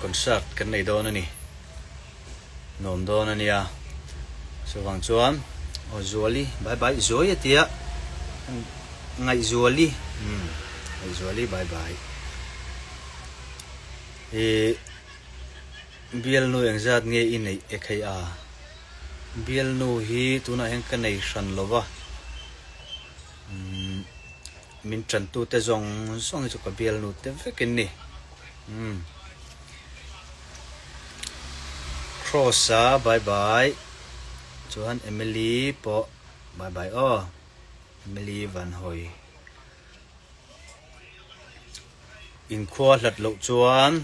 concert kan nei dawn a ni. Nuam dawn a nia. Chuvang chuan aw Zuali bye bye Zuai a tia Ngaihzuali umm Ngaihzuali bye bye. I bialnu engzat nge i neih e khei a? Bialnu hi tunah hian ka nei hran lo va. Umm min tantute zawng zawng hi chu ka bialnu te vek in ni. Umm. Kross a bye bye chuan Emily pawh bye bye aw Emily van hawi inkhua hlat loh chuan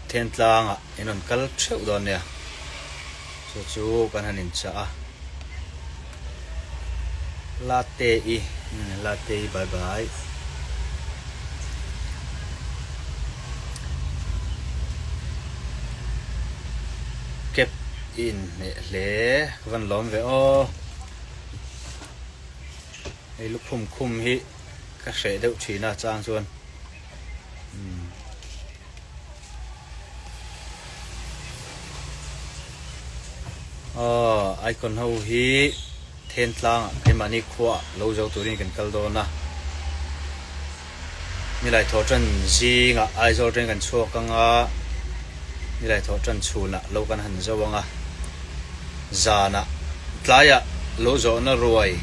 Thentlang ah in rawn kal theuh dawn nia chu chu kan han inchah a Latte i Latte i bye bye. Cap i inhmeh hle ka van lawm ve aw. Hei lukhum khum hi ka hreh deuh thin a chang chuan umm. Aw icon ho hi then tlangah keimahni khuaah lo zo turin kan kal dawn a, nilai thawh tan zingah Aizawl atangin kan chhuak ang a, nilai thawh tan chhunah lo kan han zo ang a, zanah tlaiah lo zawhna ruai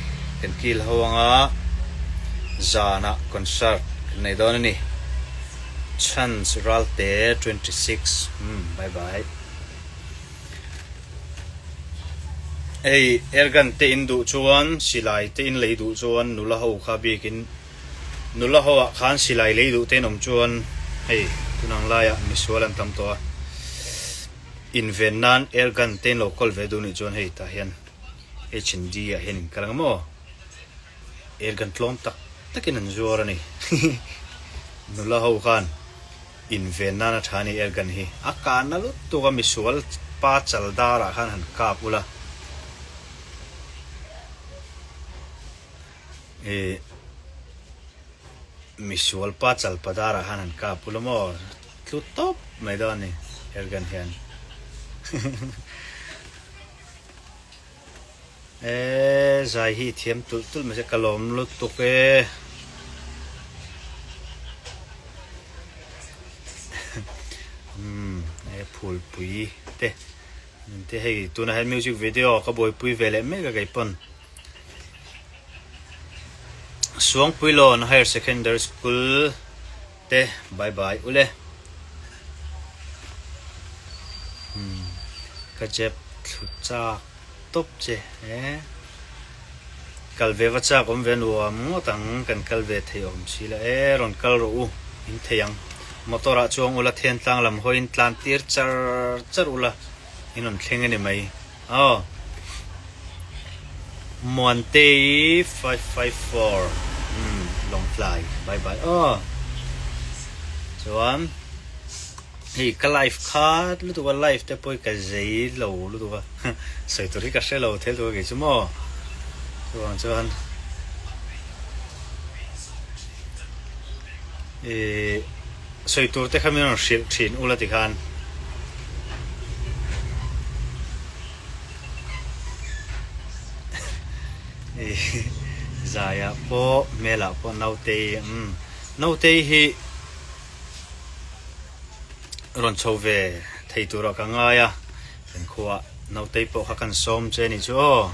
kan kil ho ang a, zanah concert kan nei dawn a ni. Chance Ralte 26 umm bye bye. Hei airgun te in duh chuan silai te in lei duh chuan nula ho kha bikin nula ho ah khan silai lei duh te in awm chuan hei tunang laiah misual an tam tawh a inven nan airgun te in lo kawl ve duh nih chuan hei tah hian H and D ah hian in kal ang maw. Airgun tlawm tak takin an zuar a ni. Nula ho khan inven nan a tha a ni airgun hi. A kahna lutuk a misual pa chal darah khan han kap ula. Ih misual pa chal pa darah khan han kap ula maw tlu tawp mai dawn a ni airgun hian. E zai hi thiam tulh tulh mai se ka lawm lutuk e. Umm e phulpui te te hei tunah hian music video ka buaipui ve leh mek a kei pawn. Suangpuilawn Higher Secondary School te bye bye ule. Umm ka jep thlu chak tawp che e. Kal ve va chak awm ve nuam ngawt ang kan kal ve thei awm si la e rawn kal rawh u in thei ang. Motor ah chuang ula Thiantlang lam hawiin tlan tir char char ula in rawn thleng a ni mai. Aw Muantei 554 umm Lawngtlai bye bye aw chuan hei ka live khat lutuk a live te pawh hi ka zei lo lutuk a sawi tur hi ka hre lo thel tur kei chu maw chuvang chuan ih Sawi tur te kha min rawn hrilh thin ula tikhan. Zaiah pawh hmelah pawh Nautei umm Nautei hi rawn chho ve thei turah ka ngai a, kan khuaah Nautei pawh kha kan sawm che ni chu aw.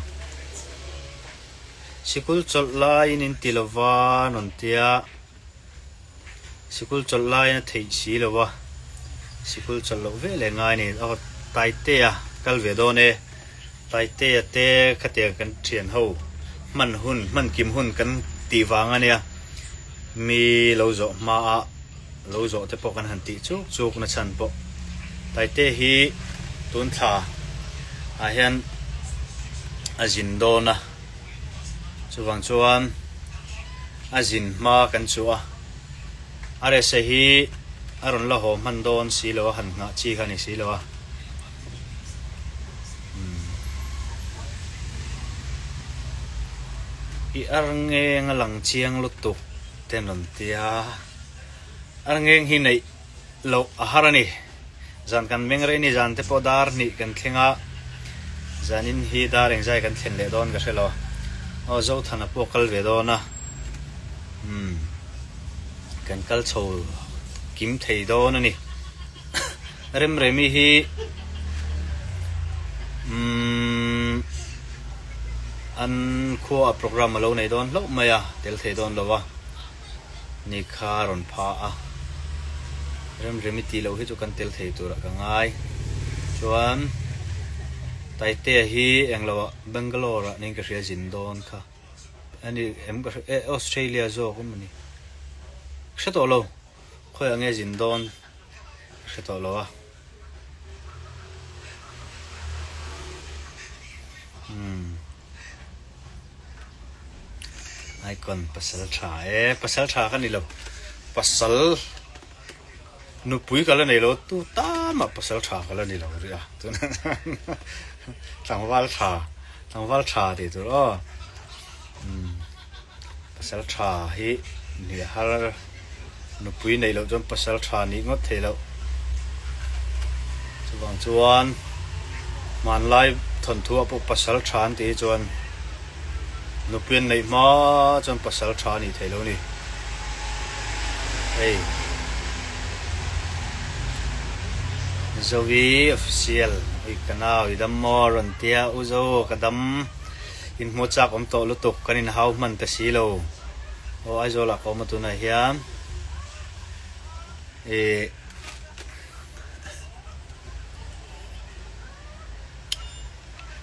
Sikul chawlh laiin in ti lova rawn tia. Sikul chawlh laiin a theih si lo a, sikul chawlh loh ve leh ngai a ni. Aw Taitea kal ve dawn e, Taitea te khatiang kan thian ho hman hun, hman kim hun kan tih vang a nia, mi lo zawh hma a lo zawh te pawh kan han tih chuk chuk na chhan pawh. Taitea hi tun thla ah hian a zin dawn a. Chuvang chuan a zin hma kan chuh a, a rese hi a rawn la haw hman dawn si lo a, han nghah chi kha a ni si lo a. I ar ngeng a lang chiang lutuk te an rawn ti a. Arngeng hi neih loh a har a ni. Zan kan meng rei ni zan te pawh dar hnih kan thleng a, zanin hi dar engzai kan thlen leh dawn ka hre lo. Aw Zothana pawh kal ve dawn a, umm kan kal chho kim thei dawn a ni. Remremi hi umm an khua a programme a lo nei dawn hlauh mai a, tel thei dawn lo a. Ni kha a rawn pha a, Remremi tih loh hi chu kan tel thei turah ka ngai. Chuan Taitea hi englo ah Bangalore ah nen ka hria zin dawn kha a ni em ka hre eh Australia zawk awm a ni. Ka hre tawh lo, khawiah nge zin dawn ka hre tawh lo a. Umm. Icon pasal tha e pasal tha ka ni lo pasal nupui ka la nei lo tu tama pasal tha ka la ni lo ri a tunah chuan tlangval tha tlangval tha tih tur aw umm pasal tha hi ni a har nupui neih loh chuan pasal tha nih ngawt theih loh chuvang chuan hmanlai thawnthu ah pawh pasal tha an tih hi chuan nupui an neih hma chuan pasal tha a nih theih loh a ni hei Zoe official ui ka nau i dam maw a rawn tia u Zo ka dam. Inhmuh chak awm tawh lutuk kan inhau hman ta si lo. Aw Aizawl ah ka awm a tunah hian ih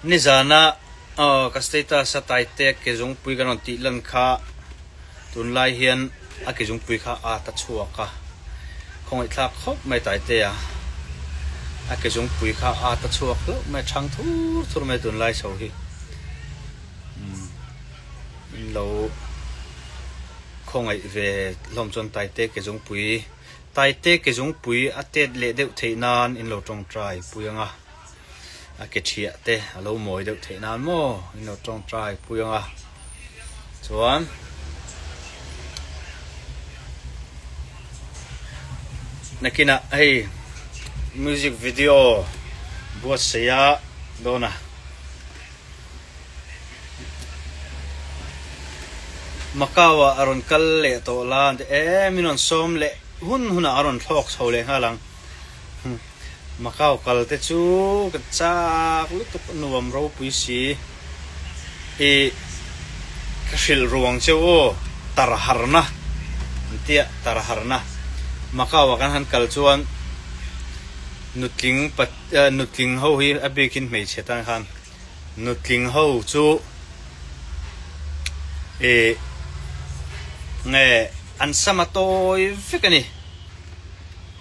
nizana aw ka status a Taite ke zungpui kan rawn tih lan kha tunlai hian a ke zungpui kha a ta chhuak a khawngaihthlak khawp mai Taite a a ke zungpui kha a ta chhuak hlauh mai a chhang thur thur mai tunlai chho hi. In lo khawngaih ve hlawm chuan Taite ke zungpui Taite ke zungpui a tet leh deuh theih nan in lo tawngtai pui ang a, a ke thiah te a lo mawi deuh theih nan maw in lo tawngtai pui ang a chuan nakinah hei music video buatsaih a dawn a. Macau ah a rawn kal leh tawh la an ti e, min rawn sawm leh hun hunah a rawn thlawk chho leh nghal ang. Macau kal te chu ka chak lutuk nuam ropui si. I ka hrilh ruang cheu aw tar harna an tia tar harna. Macau ah kan han kal chuan nutling nutling ho hi a bikin hmeichhe tan khan Nutling ho chu ih nge an sam a tawi vek a ni.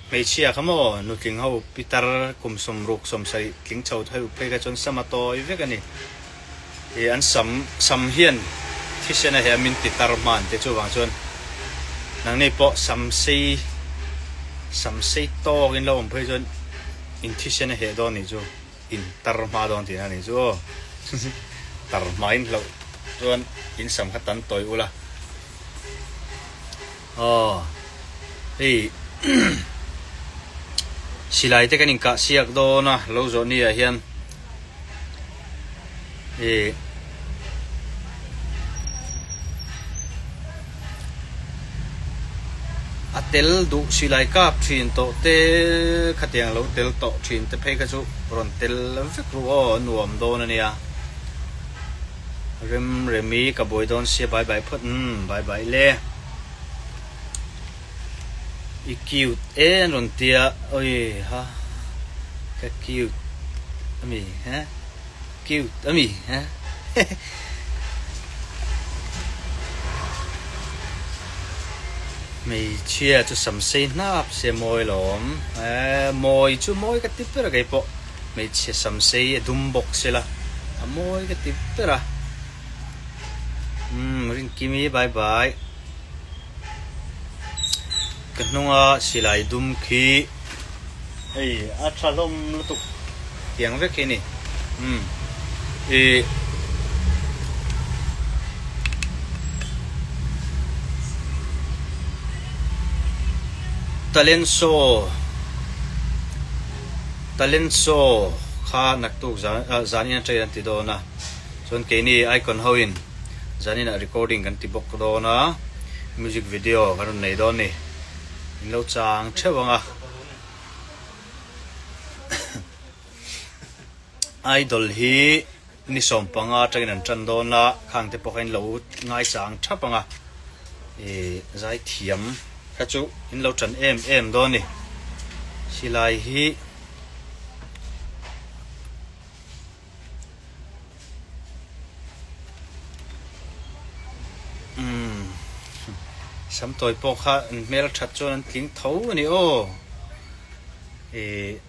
Hmeichhia kha maw nutling ho pitar kum sawmruk sawmsarih tling chho theuh phei kha chuan sam a tawi vek a ni. Ih an sam sam hian thisen a heh a min ti tar hman te chuvang chuan nangni pawh sam sei sam sei tawk in lo awm phei chuan in thisen a heh dawn nih chu. In tar hma dawn tihna a nih chu aw. Tar hma in hlauh chuan in sam kha tan tawi ula. Aw hei silai te kan inkah siak dawn a lo zawh ni ah hian ih A tel duh silai kap thin tawh te khatiang lo tel tawh thin te phei kha chu rawn tel vek ru aw a nuam dawn a nia. Rem Remi ka buai dawn sia bye bye phawt umm bye bye le. I cute e an rawn tia oi ha ka cute ami he. Cute a mi he. Hmeichhia chu sam sei hnap se mawi lawm eh mawi chu mawi ka ti ber a keipawh hmeichhia sam sei a dum bawk sela a mawi ka ti ber a umm Rinkimi bye bye. Ka hnunga silai dum khi hei a tha hlawm lutuk tiang vek hi a ni umm ih Talent show Talent show kha naktuk zan zan in atangin an ti dawn a chuan keini icon ho in zan inah recording kan ti bawk dawn a music video kan rawn nei dawn a ni in lo chang theuh ang a. Idol hi Ni 15 atangin an tan dawn a, khang te pawh kha in lo ngaichang thap ang a, ih zaithiam kha chu in lo tan em em dawn a ni. Silai hi umm samtawi pawh kha an hmel that chuan an tling tho a ni aw ih.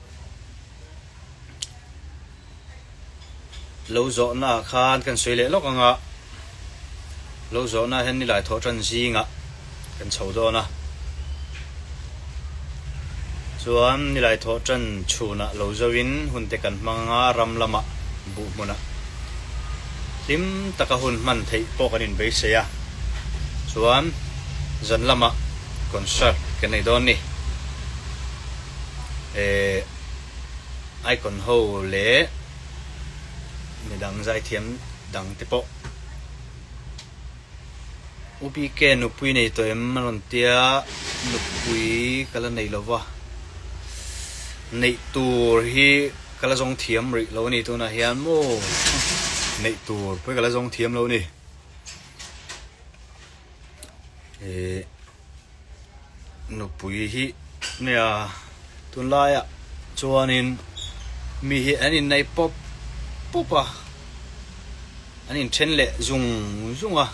Lo zawhna ah khan kan sawi leh lawk ang a, lo zawhna ah hian nilai thawh tan zingah kan chho dawn a, chuan nilai thawh tan chhunah lo zoin hun te kan hmang ang a, ram lamah buh hmunah hlim taka hun hman theih pawh kan inbeisei a, chuan zan lamah concert kan nei dawn a ni. Ehh. Icon ho leh midang zaithiam dang te pawh UBK nupui nei tawh em a rawn tia nupui ka la nei lo va neih tur hi ka la zawng thiam rih lo a ni tunah hian maw neih tur pawh hi ka la zawng thiam lo a ni eh. Nupui hi nia tunlaiah chuanin mi hi an inneih pawp pawp a, an inthen leh zung zung a,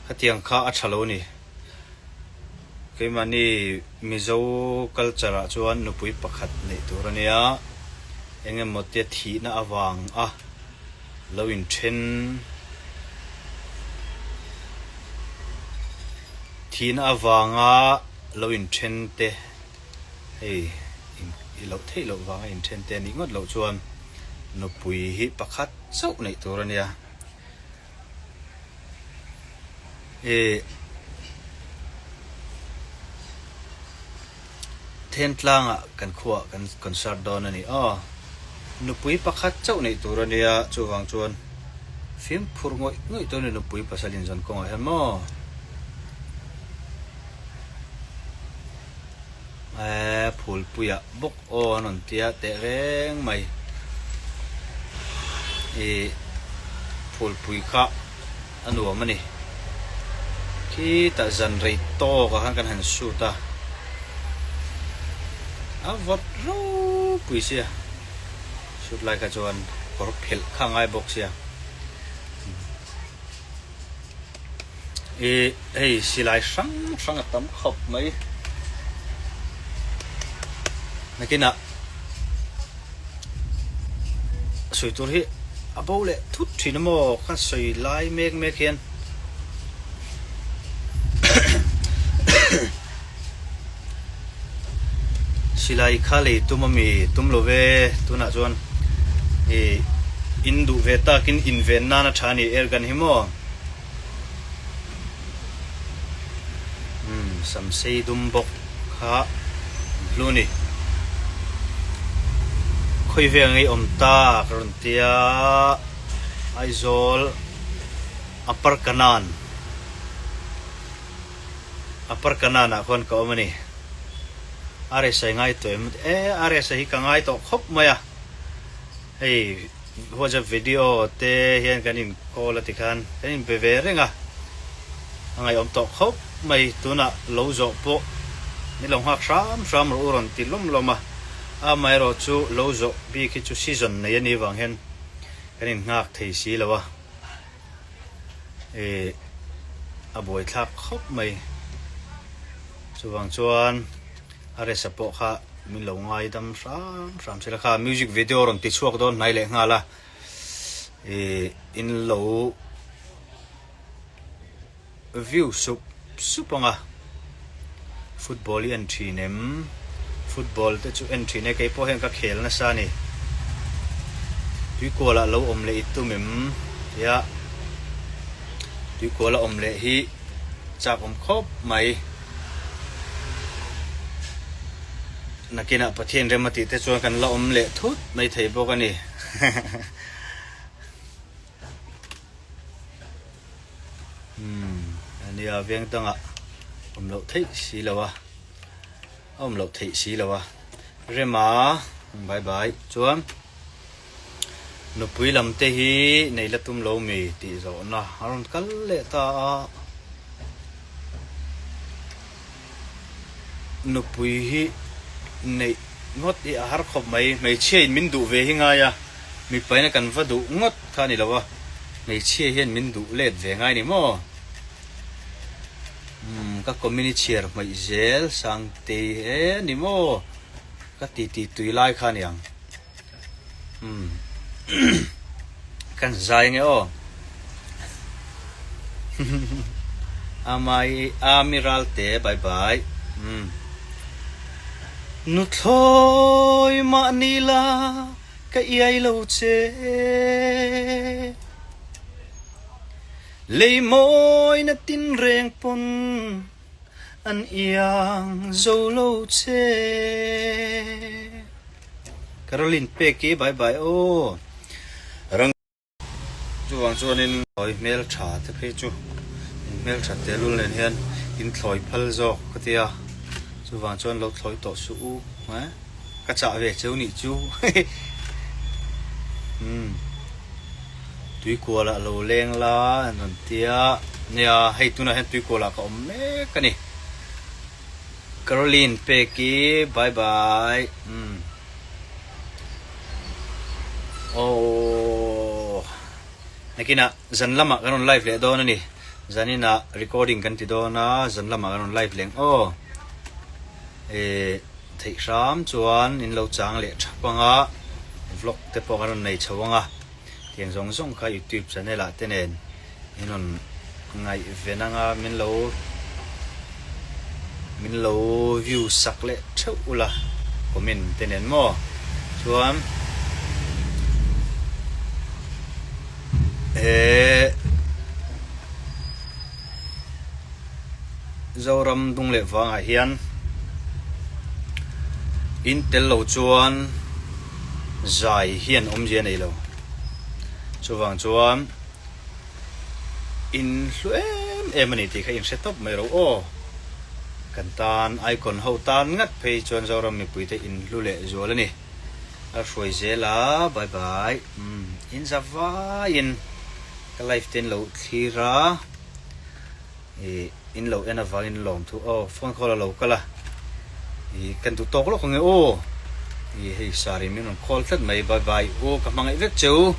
khatiang kha a tha lo a ni. Keimahni Mizo culture ah chuan nupui pakhat neih tur a nia, eng emaw te thihna avang a lo inthen. Thihna avanga lo inthen te, hei i loh theih loh vanga inthen te anih ngawt loh chuan nupui hi pakhat chauh neih tur a nia. Ih Thentlangah kan khuaah kan concert dawn a ni aw. Nupui pakhat chauh neih tur a nia, chuvang chuan fimkhur ngawih ngawih tur a ni nupui pasal inzawn kawngah hian maw. Eee phulpuiah bawk aw an rawn tia teh reng mai. Ih phulpui kha a nuam a ni. Khitah zan rei tawk ah khan kan han shoot a, a vawt ropui sia, shoot lai kha chuan kawr phelh kha a ngai bawk sia. Ih hei silai hrang hrang a tam khawp mai. Nakinah sawi tur hi a bo leh thut thin a maw ka sawi lai mek mek hian silai kha lei tum ami tum lo ve tunah chuan ih in duh ve takin inven nan a tha a ni airgun hi maw. Umm samsei dum bawk kha hlu ni. Khawi vel ngei awm ta ka rawn tia Aizawl Upper Kanan Upper Kanan ah khuan ka awm a ni. RSA ngai tawh em? E RSA hi ka ngai tawh khawp mai a. Hei WhatsApp video te hian kan in call a tikhan kan in be ve reng a, a ngaihawm tawh khawp mai. Tunah lo zawh pawh ni lo nghak hram hram rawh u rawn ti lawm lawm a, amaherawh chu lo zawh bik hi chu season nei a nih vang hian kan in nghak thei si lo a, ih a buaithlak khawp mai. Chuvang chuan. A resa pawh kha min lo ngaidam hram hram sela kha music video rawn ti chhuak dawn hnai leh nghal a ih in lo view sup sup ang a football hi en thin em football te chu en thin e kei pawh hian ka khel nasa a ni tuikual ah lo awm leh i tum em tia tuikual a awm leh hi chak awm khawp mai. Nakinah Pathian rem a tih te chuan kan la awm leh thut mai thei bawk a ni. Umm ania veng dangah awm loh theih si lo a, a awm loh theih si lo a. Rema bye bye chuan nupui lam te hi nei la tum lo mi tih zawhna a rawn kal leh ta a. Nupui hi neih ngawt hi a har khawp mai. Hmeichhia in min duh ve hi ngai a, mipaina kan va duh ngawt kha a ni lo a, hmeichhia hian min duh let ve ngai ni maw? Umm ka comment i chhiar hmaih zel Sangtei e ni maw? Ka titi tui lai kha a ni ang. Umm kan zai nge aw Amai Ami Ralte bye bye umm Nuthlawi mahni la ka iai lo che Lei mawina tinreng pawn An iang zo lo che. Caroline pek i bye bye aw. Rang chuvang chuanin thlawi hmel tha te phei chu in hmel that tehlul nen hian in thlawi phal zawk ka tia chuvang chuan lo thlawi tawh suh u eh ka chah ve cheu nih chu umm. Tuikualah lo leng la an rawn ti a, nia hei tunah hian tuikualah ka awm mek a ni. Caroline Peki bye bye umm aww nakinah zan lamah kan rawn live leh dawn a ni, zaninah recording kan ti dawn a zan lamah kan rawn live leng aw eh theih hram chuan in lo chang leh thap ang a vlog te pawh kan rawn nei chho ang a. Tiang zawng zawng kha youtube channel ah te nen in rawn ngaihven anga min lo min lo view sak leh theuh ula comment te nen maw chuan he Zoram dung leh vangah hian in tel lo chuan zai hian awmzia a nei lo. Chuvang chuan in hlu em em a ni tih kha in hre tawp mai ro aw. Kan tan icon ho tan ngat phei chuan Zoram mipuite in hlu leh zual a ni. A hruai zel a bye bye. Umm in za vaiin ka live te in lo thlir a. Ih in lo en avangin lawm thu aw phone call a lo kal a ih kan duh tawk lawk ange aw ih hei sari min rawn call tlat mai bye bye aw ka hmangaih vek che u.